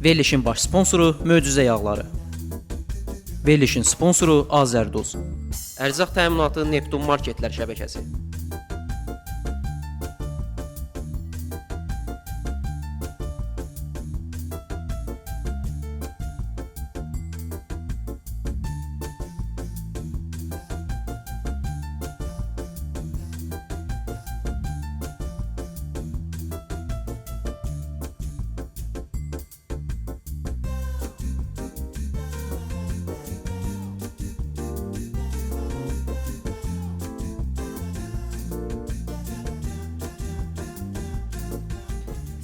Verilişin baş sponsoru Möcüzə yağları. Verilişin sponsoru Azərduz. Ərzaq təminatı Neptun marketlər şəbəkəsi.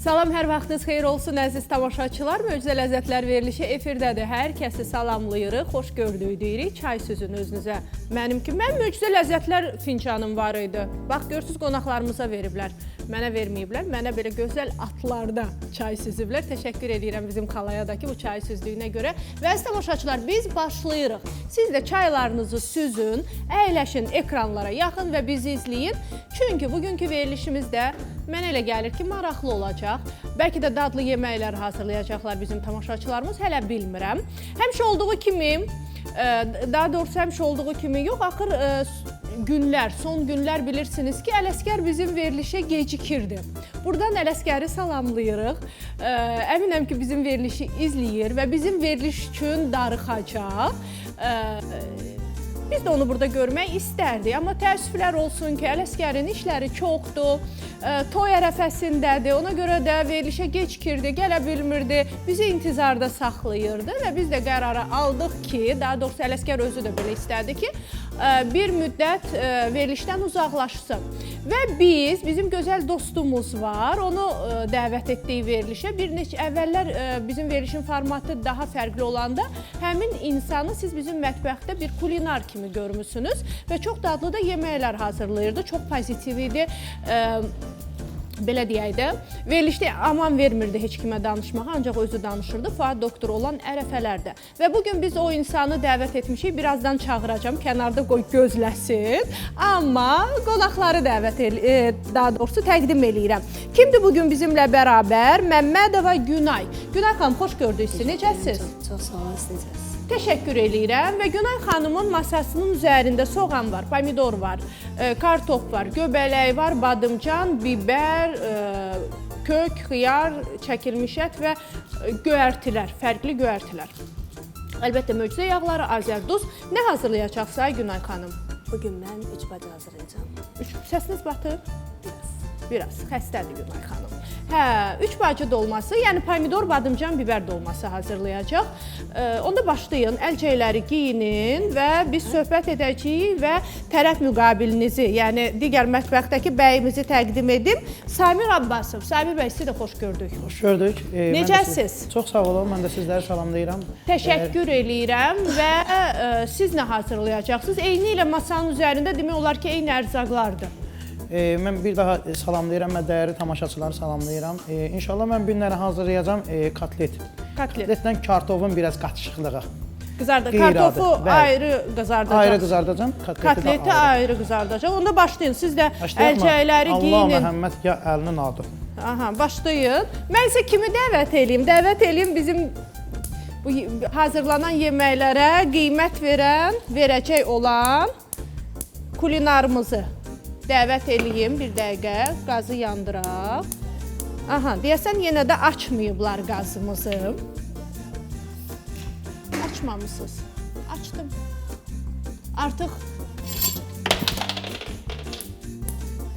Salam, hər vaxtınız xeyir olsun əziz tamaşaçılar. Möcüzə Ləzzətlər verilişi efirdədir. Hər kəsi salamlayırıq, xoş gördük deyirik. Çay süzün özünüzə. Mənimki, mən Möcüzə Ləzzətlər fincanım var idi. Bax, görürsünüz, qonaqlarımıza veriblər. Mənə verməyiblər. Mənə belə gözəl atlarda çay süzüblər. Təşəkkür edirəm bizim xalaya da ki, bu çayı süzdüyünə görə. Və əziz tamaşaçılar, biz başlayırıq. Siz də çaylarınızı süzün, əyləşin ekranlara yaxın və bizi izləyin. Çünki bugünkü verilişimizdə mənə elə gəlir ki, maraqlı olacaq. Bəlkə də dadlı yeməklər hazırlayacaqlar bizim tamaşaçılarımız, hələ bilmirəm. Həmişə olduğu kimi, daha doğrusu həmişə olduğu kimi yox, axır günlər, son günlər bilirsiniz ki, Ələsgər bizim verilişə gecikirdi. Buradan Ələsgəri salamlayırıq. Əminəm ki, bizim verilişi izləyir və bizim veriliş üçün darıxacaq. Biz də onu burada görmək istərdik, amma təəssüflər olsun ki, Ələsgərin işləri çoxdur, toy ərəfəsindədir, ona görə də verilişə gecikirdi, gələ bilmirdi, bizi intizarda saxlayırdı və biz də qərarı aldıq ki, daha doğrusu Ələsgər özü də belə istədi ki, bir müddət verilişdən uzaqlaşsın. Və biz, bizim gözəl dostumuz var, onu dəvət etdik verilişə. Bir neçə əvvəllər bizim verilişin formatı daha fərqli olanda həmin insanı siz bizim mətbəxdə bir kulinar kimi görmüsünüz və çox dadlı da yeməklər hazırlayırdı, çox pozitiv idi. Belə deyək də, verilişdə aman vermirdi heç kimə danışmağa, ancaq özü danışırdı Fuad doktor olan ərəfələrdə. Və bugün biz o insanı dəvət etmişik, birazdan çağıracağım, kənarda qoy gözləsin. Amma qonaqları dəvət, daha doğrusu təqdim eləyirəm. Kimdir bugün bizimlə bərabər? Məmmədova Günay. Günay xanım, xoş gördük sizi, necəsiz? Çox sağ olun, siz necəsiniz? Təşəkkür eləyirəm və Günay xanımın masasının üzərində soğan var, pomidor var, kartof var, göbələk var, badımcan, biber, kök, xiyar, çəkilmiş ət və göyərtilər, fərqli göyərtilər. Əlbəttə möcüzə yağları, Azərduz. Nə hazırlayacaqsa Günay xanım? Bugün mən 3 bacı hazırlayacağam. Səsiniz batır? Biraz. Biraz, xəstədir Günay xanım. Hə, 3 bacı dolması, yəni pomidor, badımcan, biber dolması hazırlayacaq. Onda başlayın, əlcəkləri geyinin və biz söhbət edəcəyik və tərəf müqabilinizi, yəni digər mətbəxdəki bəyimizi təqdim edim. Samir Abbasov. Samir bəy, sizi də xoş gördük. Xoş gördük. Necəsiz? Çox sağ olun, mən də sizləri salamlayıram. Təşəkkür eləyirəm və siz nə hazırlayacaqsınız? Eyni ilə masanın üzərində demək olar ki, eyni ərzaqlardır. Mən bir daha salamlayıram, mən dəyərli tamaşaçıları salamlayıram. İnşallah mən bu günləri hazırlayacağam kotlet. Kotlet. Kotletlə kartofun biraz qatışıqlığı. Qızardı. Kartofu ayrı qızardacaq. Ayrı qızardacam, kotleti ayrı qızardacaq. Onda başlayın, siz də əlcəkləri geyinin. Allah Məhəmməd ya əlinin adı. Aha, başlayın. Mən isə kimi dəvət eləyim? Dəvət eləyim bizim bu hazırlanan yeməklərə qiymət verən, verəcək olan kulinarımızı. Dəvət eləyim bir dəqiqə, qazı yandıraq. Aha, deyəsən yenə də açmayıblar qazımızı. Açmamışsınız. Açdım. Artıq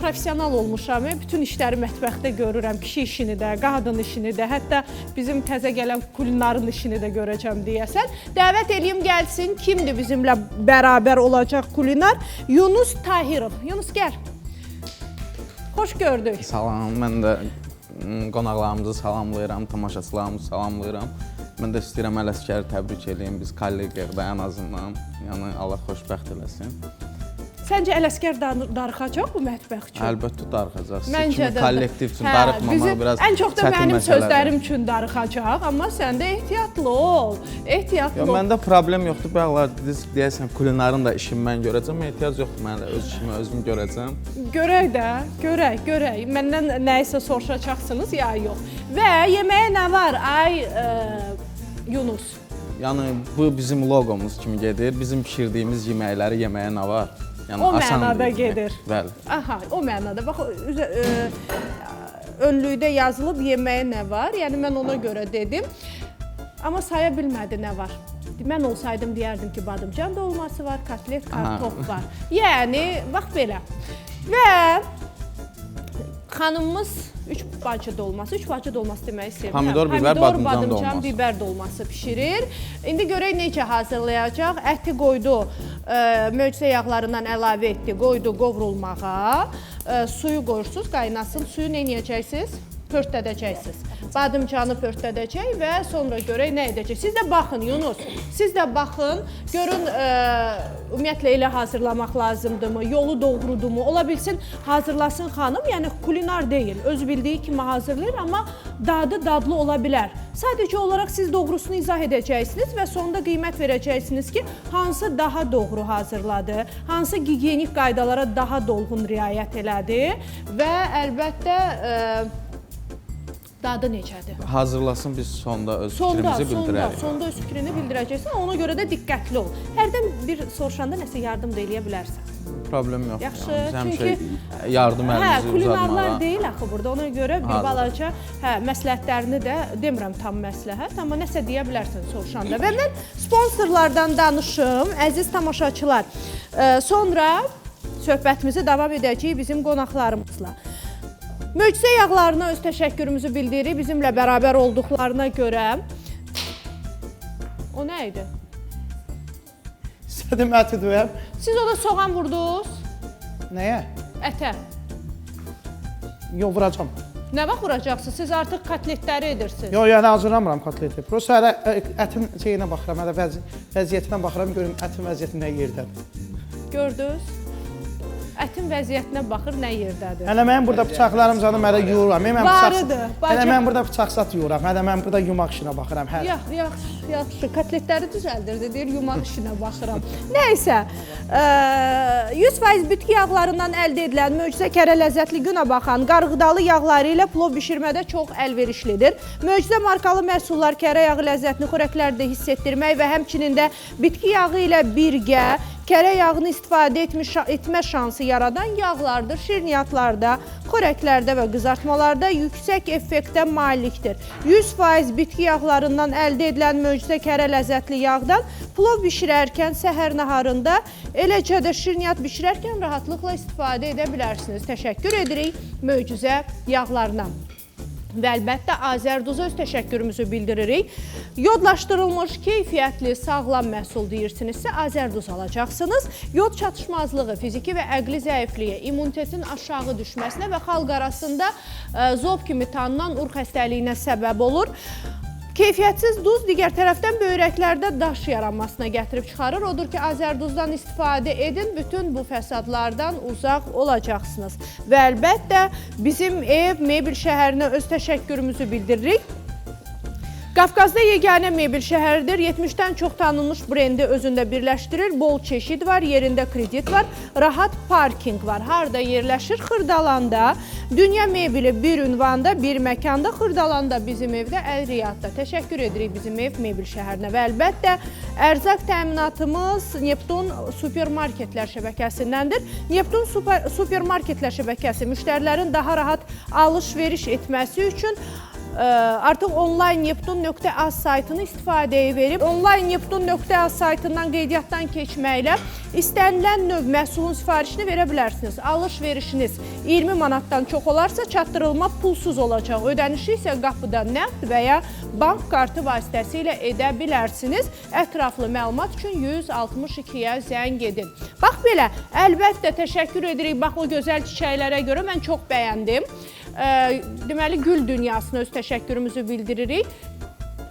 profesional olmuşam. Bütün işləri mətbəxdə görürəm. Kişi işini də, qadın işini də, hətta bizim təzə gələn kulinarın işini də görəcəm deyəsən. Dəvət eləyim gəlsin. Kimdir bizimlə bərabər olacaq kulinar? Yunus Tahirov. Yunus, gəl. Xoş gördük. Salam, mən də qonaqlarımızı salamlayıram, tamaşaçılarımızı salamlayıram. Mən də istəyirəm Ələsgəri təbrik eləyim, biz kollegiyada ən azından. Yəni Allah xoşbəxt eləsin. Səncə Ələsgər darıxacaq bu mətbəx üçün? Əlbəttə darıxacaq. Siz Məncə kimi də. kollektiv üçün Hə, darıxmamaq biraz ən çox da çətin mənim məsələdir. sözlərim üçün darıxacaq, amma sən də ehtiyatlı ol. Ehtiyatlı Yox, ol. məndə problem yoxdur. Bayaqlar dediniz, deyəsən kulinarın da işini mən görəcəm. Ehtiyac yoxdur, mən də öz işimi özüm görəcəm. Görək də, görək, görək. Məndən nəyisə soruşacaqsınız ya yox. Və yeməyə nə var? Ay Yunus. Yəni bu bizim loqomuz kimi gedir. Bizim bişirdiyimiz yeməkləri yeməyə nə var? Yəni O asan mənada bir yemək. gedir. Bəli. Aha, o mənada. Bax önlükdə yazılıb yeməyə nə var? Yəni mən ona görə dedim. Amma saya bilmədi nə var. Mən olsaydım deyərdim ki, badımcan dolması var, kotlet, kartof var. Yəni bax belə. Və xanımımız üç bacı dolması, üç bacı dolması deməyi sevirəm. Pomidor, bibər, badımcan badımcan, dolması. bibər dolması bişirir. İndi görək necə hazırlayacaq. Əti qoydu, möcüzə yağlarından əlavə etdi, qoydu qovrulmağa. Suyu qoyursunuz, qaynasın. Suyu nə edəcəksiniz? Pörtdədəcəksiniz. Badımcanı pörtdədəcək və sonra görək nə edəcək. Siz də baxın Yunus, siz də baxın, görün ümumiyyətlə elə hazırlamaq lazımdırmı, yolu doğrudurmu? Ola bilsin hazırlasın xanım, yəni kulinar deyil, öz bildiyi kimi hazırlayır, amma dadı dadlı ola bilər. Sadəcə olaraq siz doğrusunu izah edəcəksiniz və sonda qiymət verəcəksiniz ki, hansı daha doğru hazırladı, hansı gigiyenik qaydalara daha dolğun riayət elədi və əlbəttə dadı necədir? Hazırlasın, biz sonda öz fikrimizi bildirərik. Sonda öz fikrini bildirəcəksən, ona görə də diqqətli ol. Hərdən bir soruşanda nəsə yardım da eləyə bilərsən. Problem yoxdur. Yaxşı, Yəni biz həmişə çünki yardım əlimizi kulinarlar uzatmağa. deyil axı burada. Ona görə bir Hazır. balaca məsləhətlərini də demirəm tam məsləhət, amma nəsə deyə bilərsən soruşanda. Və mən sponsorlardan danışım, əziz tamaşaçılar. Sonra söhbətimizi davam edəcəyik bizim qonaqlarımızla. Möcüzə yağlarına öz təşəkkürümüzü bildiririk bizimlə bərabər olduqlarına görə. O nə idi? İstədim əti döyəm. Siz ona soğan vurdunuz? Nəyə? Ətə. Yox, vuracam. Nə vaxt vuracaqsınız? Siz artıq kotletləri edirsiniz. Yox, yəni hazırlamıram kotleti. Prosta hələ ətin şeyinə baxıram, hələ vəziyyətinə baxıram, görüm ətin vəziyyəti nə yerdədir. Gördünüz? Ətin vəziyyətinə baxır, nə yerdədir. Hələ mənim burada bıçaqlarım zadı hələ yuyuram. Varıdır. Hələ mən burada bıçaq zad yuyuram. Hələ mən burada yumaq işinə baxıram. Hələ. Yaxşı. Kotletləri düzəldirdi, deyir, yumaq işinə baxıram. Nəysə, 100% bitki yağlarından əldə edilən möcüzə kərə ləzzətli günə baxan qarğıdalı yağları ilə plov bişirmədə çox əlverişlidir. Möcüzə markalı məhsullar kərə yağı ləzzətini xörəklərdə hiss etdirmək və həmçinin də bitki yağı ilə birgə kərə yağını istifadə etmə şansı yaradan yağlardır. Şirniyyatlarda, xörəklərdə və qızartmalarda yüksək effektə malikdir. 100% bitki yağlarından əldə edilən möcüzə kərə ləzzətli yağdan plov bişirərkən, səhər naharında, eləcə də şirniyyat bişirərkən rahatlıqla istifadə edə bilərsiniz. Təşəkkür edirik möcüzə yağlarına. Və əlbəttə Azərduza öz təşəkkürümüzü bildiririk. Yodlaşdırılmış, keyfiyyətli, sağlam məhsul deyirsinizsə, Azərduz alacaqsınız. Yod çatışmazlığı, fiziki və əqli zəifliyə, immunitetin aşağı düşməsinə və xalq arasında zob kimi tanınan ur xəstəliyinə səbəb olur. Keyfiyyətsiz duz digər tərəfdən böyrəklərdə daş yaranmasına gətirib çıxarır. Odur ki, Azərduzdan istifadə edin, bütün bu fəsadlardan uzaq olacaqsınız. Və əlbəttə bizim ev mebel şəhərinə öz təşəkkürümüzü bildiririk. Qafqazda yeganə mebel şəhəridir. 70-dən çox tanınmış brendi özündə birləşdirir. Bol çeşid var, yerində kredit var, rahat parking var. Harda yerləşir? Xırdalanda. Dünya mebeli bir ünvanda, bir məkanda. Xırdalanda bizim evdə, Əl-Riyadda. Təşəkkür edirik bizim ev mebel şəhərinə. Və əlbəttə ərzaq təminatımız Neptun supermarketlər şəbəkəsindəndir. Neptun supermarketlər şəbəkəsi müştərilərin daha rahat alış-veriş etməsi üçün artıq onlayn neptun.az saytını istifadəyə verib. Onlayn neptun.az saytından qeydiyyatdan keçməklə istənilən növ məhsulun sifarişini verə bilərsiniz. Alış-verişiniz 20 manatdan çox olarsa çatdırılma pulsuz olacaq. Ödənişi isə qapıda nəqd və ya bank kartı vasitəsilə edə bilərsiniz. Ətraflı məlumat üçün 162-yə zəng edin. Bax belə, əlbəttə təşəkkür edirik. Bax o gözəl çiçəklərə görə mən çox bəyəndim. Deməli, gül dünyasına öz təşəkkürümüzü bildiririk.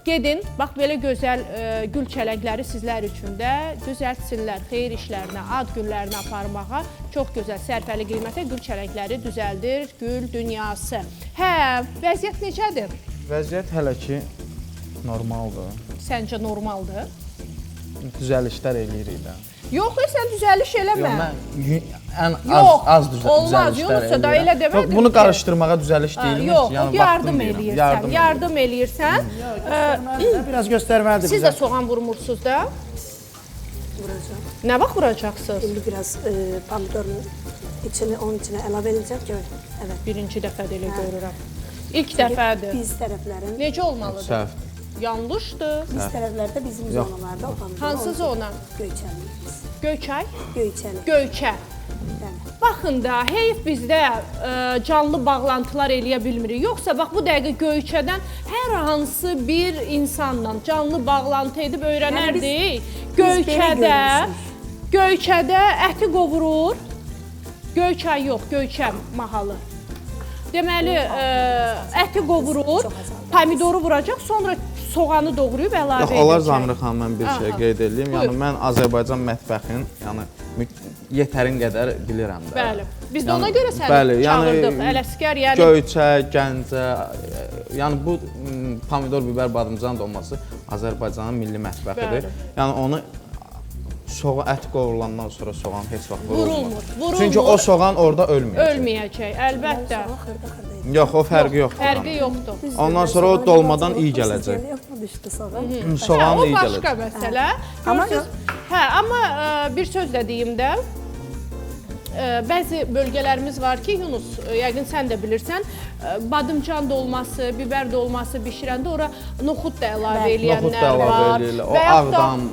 Gedin, bax belə gözəl gül çələngləri sizlər üçün də düzəltsinlər. Xeyir işlərinə, ad günlərinə aparmağa çox gözəl sərfəli qiymətə gül çələngləri düzəldir Gül Dünyası. Hə, vəziyyət necədir? Vəziyyət hələ ki normaldır. Səncə normaldır? Düzəlişlər eləyirik də. Yox, sən düzəliş eləmə. Yox, mən ən az düzəlişlər olmaz, Yunus, da elə demədim. Yox, bunu qarışdırmağa düzəliş deyilmir. Yox, yəni, yardım eləyirsən, yardım eləyirsən. Biraz göstərməlidir bizə. Siz də soğan vurmursunuz da? Vuracağım. Nə vaxt vuracaqsınız? İndi biraz pomidorun içini, onun içine əlavə edəcəm ki, evet. Birinci dəfədir elə görürəm. İlk dəfədir. Biz tərəflərin. Necə olmalıdır? Səhvdir. Yanlışdır. Biz tərəflərdə bizim zonalarda o pomidor. Hansı zona? Göyçəli. Göyçay? Göyçəli. Göyçə. Bəli. Baxın da, heyf bizdə canlı bağlantılar eləyə bilmirik. Yoxsa bax bu dəqiqə Göyçədən hər hansı bir insanla canlı bağlantı edib öyrənərdik. Yəni Göyçədə əti qovurur. Göyçay yox, Göyçə mahalı. Deməli, əti qovurur, pomidoru vuracaq, sonra soğanı doğrayıb əlavə edəcək. Yox, onlar Zamirə xanım, mən bir şey qeyd edeyim. Yəni, mən Azərbaycan mətbəxin yetərin qədər bilirəm də. Bəli, biz də ona görə səni çağırdıq, Ələsgər, yəni... Göyçə, Gəncə, yəni bu pomidor, biber, badımcan dolması Azərbaycanın milli mətbəxidir. Yəni, onu ət qovurulandan sonra soğan heç vaxt vurulmur. Vurulmur. Çünki o soğan orada ölməyəcək. Ölməyəcək, əlbəttə. Yox, o fərqi yoxdur. Fərqi yoxdur. Ondan sonra o dolmadan iyi gələcək. Soğan iyi gələcək. O başqa məsələ. Hə, amma bir söz də deyim də, bəzi bölgələrimiz var ki, Yunus, yəqin sən də bilirsən, badımcan dolması, biber dolması bişirəndə ora noxud da əlavə eləyənlər var. O Ağdam,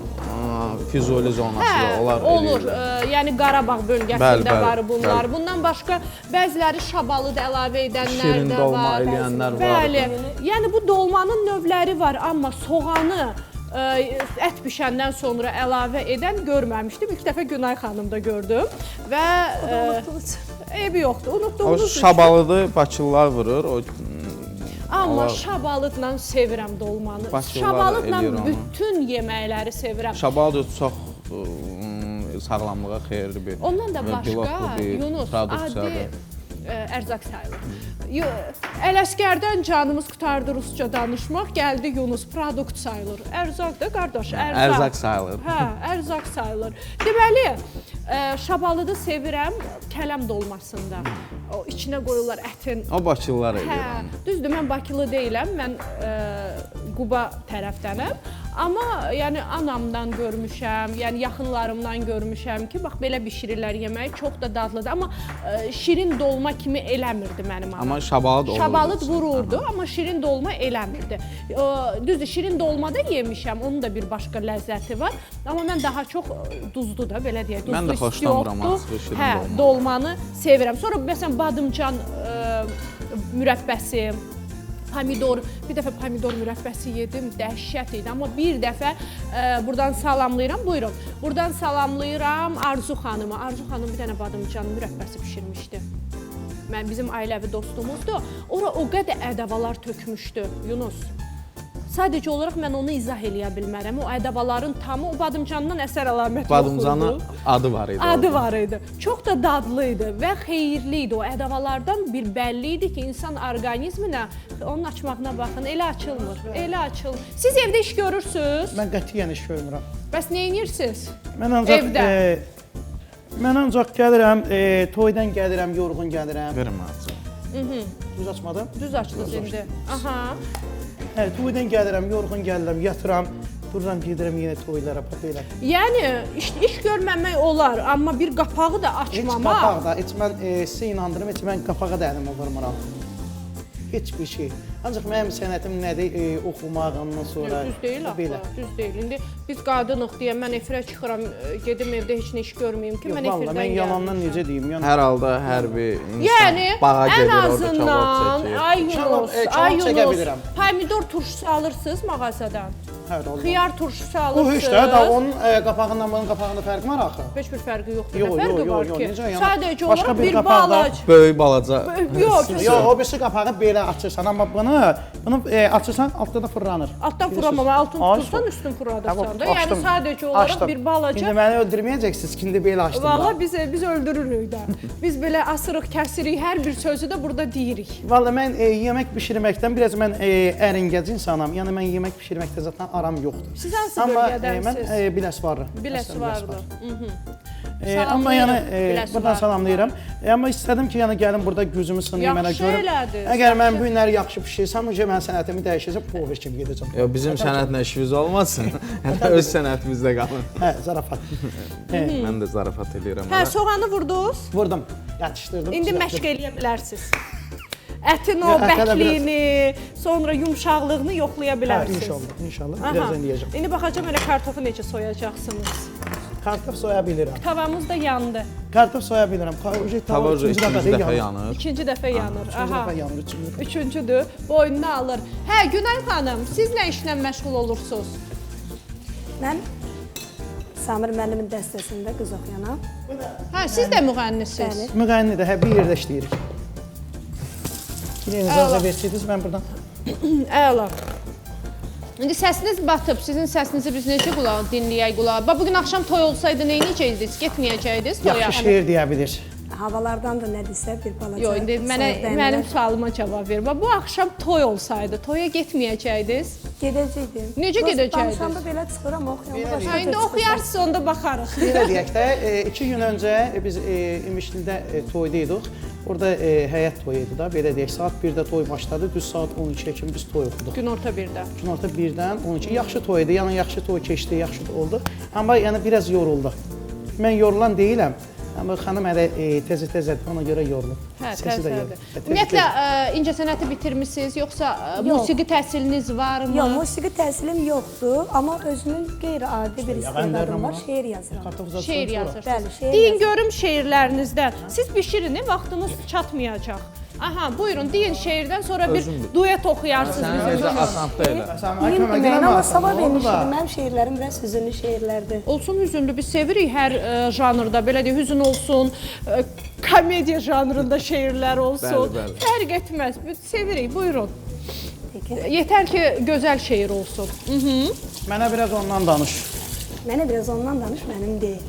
Füzuli zonası, onlar olur. Yəni Qarabağ bölgəsində var bunlar. Bundan başqa bəziləri şabalı da əlavə edənlər də var. Şirin dolma eləyənlər var. Bəli, yəni bu dolmanın növləri var, amma soğanı ət bişəndən sonra əlavə edən görməmişdim. İlk dəfə Günay xanımda gördüm və eybi yoxdur, unutduğunuz üçün. O şabalıdır, Bakılılar vurur. Amma şabalıdla sevirəm dolmanı. Şabalıdla bütün yeməkləri sevirəm. Şabalıd çox sağlamlığa xeyirli bir Ondan da başqa, Yunus, adi ərzaq sayılır. Ələsgərdən canımız qurtardı rusca danışmaq, gəldi Yunus, produkt sayılır. Ərzaq da qardaş, ərzaq. Ərzaq sayılır. Hə, ərzaq sayılır. Deməli, şabalıdı sevirəm kələm dolmasında. O içinə qoyurlar ətin. O Bakılılar eləyir onu. Düzdür, mən Bakılı deyiləm, mən Quba tərəfdənəm. Amma yəni anamdan görmüşəm, yəni yaxınlarımdan görmüşəm ki, bax belə bişirirlər yeməyi, çox da dadlıdır. Amma şirin dolma kimi eləmirdi mənim anam. Amma şabalıd olurdu. Şabalıd vururdu, amma şirin dolma eləmirdi. Düzdür, şirin dolma da yemişəm, onun da bir başqa ləzzəti var. Amma mən daha çox duzlu da, belə deyək, Mən də duzlu xoşlanmıram istiotlu, şirin dolma. Dolmanı sevirəm. Sonra məsələn badımcan mürəbbəsi, pomidor, bir dəfə pomidor mürəbbəsi yedim, dəhşət idi. Amma bir dəfə buradan salamlayıram, buyurun. Buradan salamlayıram Arzu xanımı. Arzu xanım bir dənə badımcan mürəbbəsi bişirmişdi. Bizim ailəvi dostumuzdur. Ora o qədər ədəvalar tökmüşdü, Yunus. Sadəcə olaraq mən onu izah eləyə bilmərəm. O ədəvaların tamı o badımcandan əsər əlamət yox idi. Badımcanın adı var idi. Adı var idi. Çox da dadlı idi və xeyirli idi. O ədəvalardan bir bəlli idi ki, insan orqanizminə onun açmağına baxın, elə açılmır, elə açılmır. Siz evdə iş görürsünüz? Mən qətiyyən iş görmürəm. Bəs nə edirsiniz evdə? Mən ancaq gəlirəm, toydan gəlirəm, yorğun gəlirəm. Verin mənə açım. Düz açmadım? Düz açdınız indi. Aha. Toydan gəlirəm, yorğun gəlirəm, yatıram, dururam, gedirəm yenə toylara, belə. Yəni, iş görməmək olar, amma bir qapağı da açmamaq... Heç qapaq da, heç mən sizə inandırım, heç mən qapağa da əlimi vurmuram. Heç bir şey. Ancaq mənim sənətim nədir, oxumaq, ondan sonra... Düz deyil axı, düz deyil. İndi biz qadınıq deyə mən efirə çıxıram, gedim evdə heç nə iş görməyim ki, mən efirdən gəlmişəm. Mən yalandan necə deyim? Hər halda hər bir insan bağa gedir, orada kabab çəkir. Ay Yunus, ay Yunus, pomidor turşusu alırsınız mağazadan. Hə, olmaz. Xiyar turşusu Bu alırsınız. heç də, da onun qapağından bunun qapağında fərq var axı. Heç bir fərqi yoxdur. Yox, Nə fərqi yox, var yox, ki? necə yəni? Sadəcə Başqa olaraq bir bir qapaqda- balaca. Böyük balaca. Yox, Yox, o birisi qapağı belə açırsan, amma bunu açırsan altda da fırlanır. Altdan Bilirsiniz? fırlamama, altını Ay, tutursan üstün fırladırsan da. Yəni Açdım, sadəcə olaraq açdım. bir balaca. İndi məni öldürməyəcəksiniz, ki, indi belə açdım. Valla biz öldürürük də. Biz belə asırıq, kəsirik, hər bir sözü də burada deyirik. Valla mən yemək bişirməkdən biraz mən əringəc insanam. Yəni mən yemək bişirməkdə zaten aram yoxdur. Siz hansı Amma bölgədənsiniz? Mən Biləsuvarlı. Biləsuvarlı. Amma yəni Salamlayırıq buradan salamlayıram. Amma istədim ki, yəni gəlin burada gücümü sınayım, mənə Yaxşı görüm. elədiniz, Əgər mən bu günləri yaxşı bişirsəm, uje mən sənətimi dəyişəcəm, pover kimi gedəcəm. Yox, bizim sənətlə işimiz olmasın. Hələ öz sənətimizdə qalın. Hə, zarafat. Mən də zarafat eləyirəm. Hə, soğanı vurdunuz. Vurdum, yatışdırdım. İndi məşq eləyə bilərsiniz. Ətin o Yox, ət hələ biraz- bəkliyini, sonra yumşaqlığını yoxlaya Hə, bilərsiniz. inşallah, inşallah. Aha. Birazdan deyəcəm. İndi baxacağam elə kartofu necə soyacaqsınız. Kartof soya bilirəm. Tavamız da yandı. Kartof soya bilirəm. Uje Tava üçüncü ikinci dəfə yanır. İkinci dəfə yanır. Üçüncü Aha. dəfə yanır, üçüncü dəfə. Üçüncüdür. Boynuna alır. Hə, Günay xanım, siz nə işlə məşğul olursunuz? Mən Samir müəllimin dəstəsində qız oxuyanam. Hə, siz də müğənnisiniz. Bəli. Müğənni də, hə, bir yerdə işləyirik. Bir icazə versəydiniz, mən buradan. Əla. İndi səsiniz batıb. Sizin səsinizi biz necə qulaq dinləyək qulağa? Bax bu gün axşam toy olsaydı nə edəcəydiniz? Getməyəcəydiniz toya? Yaxşı şeir deyə bilir. Havalardan da nə desə bir balaca. Yox, indi mənə mənim sualıma cavab ver. Bax bu axşam toy olsaydı, toya getməyəcəydiniz? Gedəcəkdim. Necə gedəcəydiniz? Danışanda belə çıxır, amma oxuyanda başqa Hə, indi oxuyarsınız, onda baxarıq. Belə deyək də, 2 gün öncə biz İmişlidə toyda idik. Orada həyət toyu idi da, belə deyək, saat 1-də toy başladı, düz saat 12-yə kimi biz toy oxuduq. Günorta 1-də. Günorta 1-dən 12. Yaxşı toy idi, yəni yaxşı toy keçdi, yaxşı oldu. Amma yəni biraz yorulduq. Mən yorulan deyiləm, amma xanım hələ təzə-təzədir, ona görə yorulub. Hə, Səsi də yorulub. təzədir. Ümumiyyətlə, incəsənəti bitirmisiniz, yoxsa musiqi təhsiliniz varmı? Yox, musiqi təhsilim yoxdur, amma özümün qeyri-adi bir istedadım var, şeir yazıram. Şeir yazırsınız. Bəli, şeir Deyin yazıram. görüm şeirlərinizdən. Siz bişirin, vaxtınız çatmayacaq. Aha, buyurun, deyin şeirdən sonra bir duet oxuyarsınız Sən bizim necə üçün. asandır elə. Deyim deməyin, amma sabah vermişdim. Mənim şeirlərim biraz hüzünlü şeirlərdir. Olsun hüzünlü, biz sevirik hər janrda, belə deyək, hüzün olsun, komediya janrında şeirlər olsun. Bəli, bəli. Fərq etməz, biz sevirik, buyurun. Peki. Yetər ki, gözəl şeir olsun. Mənə biraz ondan danış. Mənə biraz ondan danış, mənim deyil.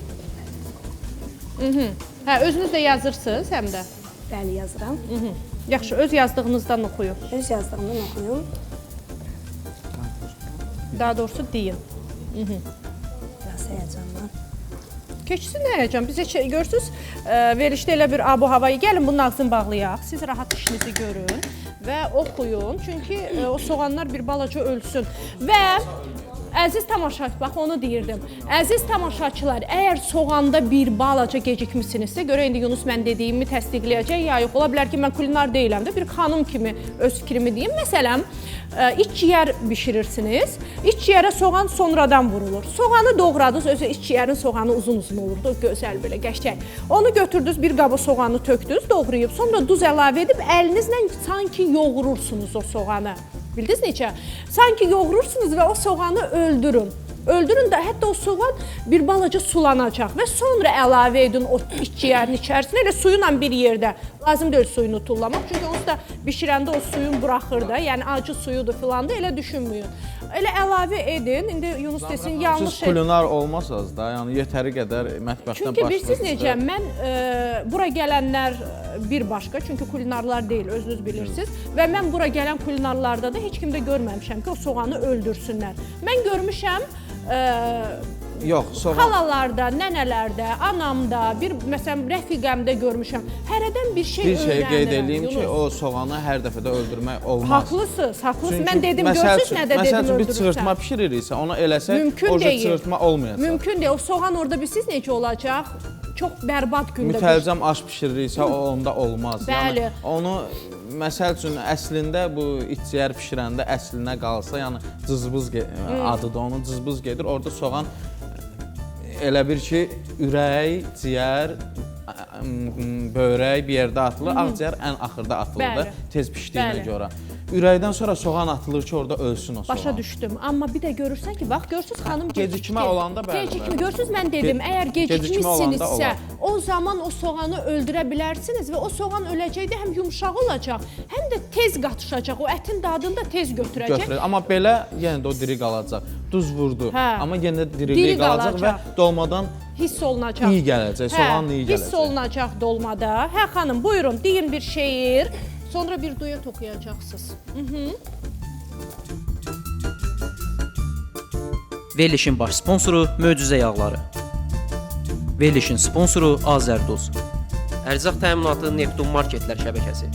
Hə, özünüz də yazırsınız həm də. Bəli, yazıram. Yaxşı, öz yazdığınızdan oxuyun. Öz yazdığımdan oxuyum. Daha doğrusu deyin. Biraz həyəcanla. Keçsin həyəcan. Biz heç görürsünüz, verilişdə elə bir abu-havayı. Gəlin bunun ağzını bağlayaq. Siz rahat işinizi görün və oxuyun. Çünki o soğanlar bir balaca ölsün. Və əziz tamaşaçılar, bax onu deyirdim. Əziz tamaşaçılar, əgər soğanda bir balaca gecikmisinizsə, görək indi Yunus mən dediyimi təsdiqləyəcək ya yox. Ola bilər ki, mən kulinar deyiləm də, bir xanım kimi öz fikrimi deyim. Məsələn, iç ciyər bişirirsiniz. İç ciyərə soğan sonradan vurulur. Soğanı doğradınız, özü iç ciyərin soğanı uzun-uzun olurdu, gözəl belə, qəşəng. Onu götürdünüz, bir qaba soğanı tökdünüz, doğrayıb, sonra duz əlavə edib əlinizlə sanki yoğurursunuz o soğanı. Bildiniz necə? Sanki yoğurursunuz və o soğanı öldürün. Öldürün də hətta o soğan bir balaca sulanacaq və sonra əlavə edin o iç ciyərin içərisinə, elə suyuyla bir yerdə. Lazım deyil suyunu tullamaq, çünki onsuz da bişirəndə o suyun buraxır da, yəni acı suyudur filan da, elə düşünməyin. Elə əlavə edin, indi Yunus desin, yanlış Siz kulinar olmasanız da, yəni yetəri qədər mətbəxdən Çünki bilirsiniz başınız necə, mən bura gələnlər bir başqa, çünki kulinarlar deyil, özünüz bilirsiniz. Və mən bura gələn kulinarlarda da heç kimdə görməmişəm ki, o soğanı öldürsünlər. Mən görmüşəm, Yox, soğan. xalalarda, nənələrdə, anamda, bir məsələn rəfiqəmdə görmüşəm. Hərədən bir şey Bir şey qeyd öyrənirəm, eləyim ki, Yunus. o soğanı hər dəfə də öldürmək olmaz. Haqlısınız, haqlısınız. Mən dedim, məsəl görürsünüz üçün- nə də dedim Məsəl üçün, bir öldürürsən. çığırtma bişiririksə, onu eləsək, Mümkün o cür deyil. çığırtma olmayacaq. Mümkün deyil. O soğan orada bilirsiniz necə olacaq? Çox bərbad gündə. Mütəlcəm aş bişiririksə, o onda olmaz. Bəli. Yəni onu məsəl üçün əslində bu iç ciyər bişirəndə əslinə qalsa, yəni cızbız adıdır onun, cızbız gedir. Orada soğan elə bir ki, ürək, ciyər, böyrək bir yerdə atılır, ağciyər ən axırda atılır da, tez pişdiyinə görə. Ürəkdən sonra soğan atılır ki, orada ölsün o soğan. Başa düşdüm. Amma bir də görürsən ki, bax görürsüz xanım Gecikmə olanda bəli, Gecikmə bəli. görürsüz mən dedim, əgər gecikmə olanda gecikmisinizsə, olar. o zaman o soğanı öldürə bilərsiniz və o soğan öləcəkdə həm yumşaq olacaq, həm də tez qatışacaq. O ətin dadını da tez götürəcək. Götürür. Amma belə yenə də o diri qalacaq. Duz vurdu. Hə. Amma yenə də diriliyi Diri qalacaq və qalacaq. dolmadan Hiss olunacaq. İyi gələcək, soğanın iyi Hiss gələcək. olunacaq dolmada. Hə xanım, buyurun, deyin bir şeir. Sonra bir duet oxuyacaqsınız. Verilişin baş sponsoru Möcüzə yağları. Verilişin sponsoru Azərduz. Ərzaq təminatı Neptun marketlər şəbəkəsi.